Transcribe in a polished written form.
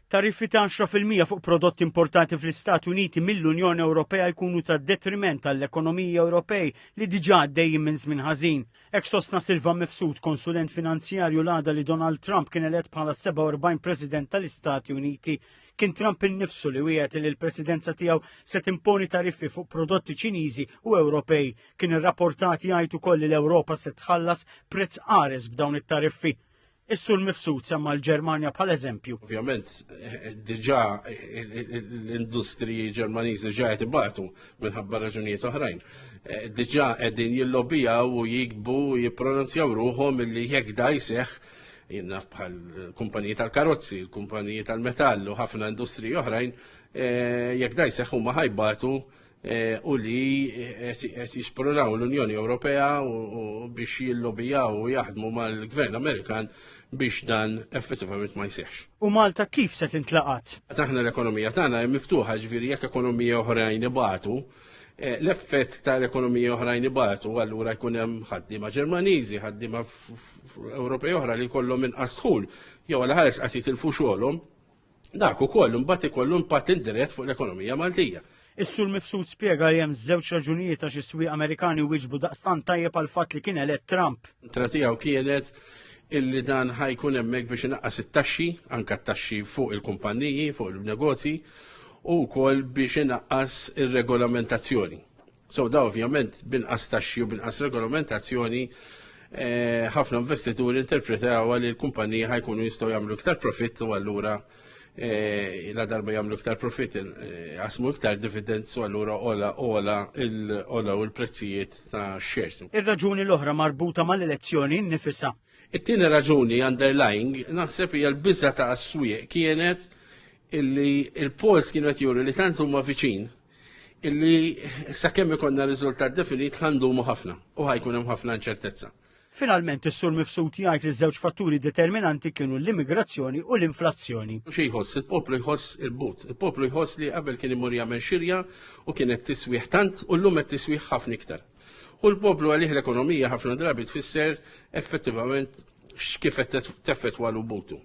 Tariffi ta' 10% fuq prodotti importati fl-Istati Uniti mill-Unjoni Ewropea jkunu ta' detriment għall-ekonomiji Ewropej li diġà għaddejjin minn żmien ħażin. Hekk sostna Silvan Mifsud, konsulent finanzjarju l-għada li Donald Trump kien elett bħala 47 President tal-Istati Uniti. Kien Trump innifsu li wiegħed li l-presidenza tiegħu se timponi tariffi fuq prodotti Ċiniżi u Ewropej. Kien irrapportat jgħid ukoll li l-Ewropa se tħallas prezz qares b'dawn it-tariffi. Is-Sur Mifsud semma l-Ġermanja bħala eżempju. Ovvjament, diġà l-industriji Ġermaniżi ġa qed ibatu minħabba raġunijiet oħrajn. Diġà qegħdin jillobijaw u jiktbu u jippronunzjaw ruħhom illi jekk da jseħħ jien naf bħal kumpaniji tal-karozzi, kumpaniji tal-metall u ħafna industriji oħrajn, jekk da jseħħ huma ħajbatu u li qed jisprunaw l-Unjoni Ewropea u biex jillobijaw u jaħdmu mal-Gvern Amerikan biex dan effettivament ma jsihx. U Malta kif se tintlaqat? Aħna l-ekonomija tagħna hija miftuħa, ġifieri jekk ekonomija oħrajn ibatu, l-effett tal-ekonomija oħrajn ibatu, allura jkun hemm ħaddiema Ġermaniżi, ħaddiema Ewropej oħra li jkollhom inqas dħul, jew għal ħares qed jitilfu xogħolhom. Dak ukoll imbagħad ikollu impatt indirett fuq l-ekonomija Maltija. Is-Sur Mifsud spjega li hemm żewġ raġunijiet għax is-swieq Amerikani wieġbu daqstant tajjeb għal fatt li kien elett Trump. Tra tiegħu kienet illi dan ħajkun hemmhekk biex inaqqas it-taxxi, anke t-taxxi fuq il-kumpanniji, fuq il-negozji, u wkoll biex inaqqas ir-regolamentazzjoni. So da ovvjament binqas taxxi u binqas regolamentazzjoni eh, ħafna investituri interpretaw li l-kumpaniji ħajkunu jistgħu jagħmlu iktar profitt u allura eh, la darba jagħmlu iktar profitt eh, jasmu iktar dividends u allura ola ola il-ola u l-prezzijiet ta' shares. Ir-raġuni l-oħra marbuta mal-elezzjoni nnifisha. It-tieni raġuni underlying naħseb hija l-biża ta' s-swieq kienet illi il-polls kienu qed juru li tant huma viċin illi sakemm ikollna riżultat definit ħandumu ħafna u ħajkun hemm ħafna inċertezza. Finalment is-Sur Mifsud jgħid li żewġ fatturi determinanti kienu l-immigrazzjoni u l-inflazzjoni. Xi jħoss? Il-poplu jħoss il-but. Il-poplu jħoss li qabel kien imur jagħmel xirja u kienet tiswieħ tant u llum qed tiswieħ ħafna iktar. U l-poplu għalih l-ekonomija ħafna drabi tfisser effettivament kif qed teffettwa l-butu.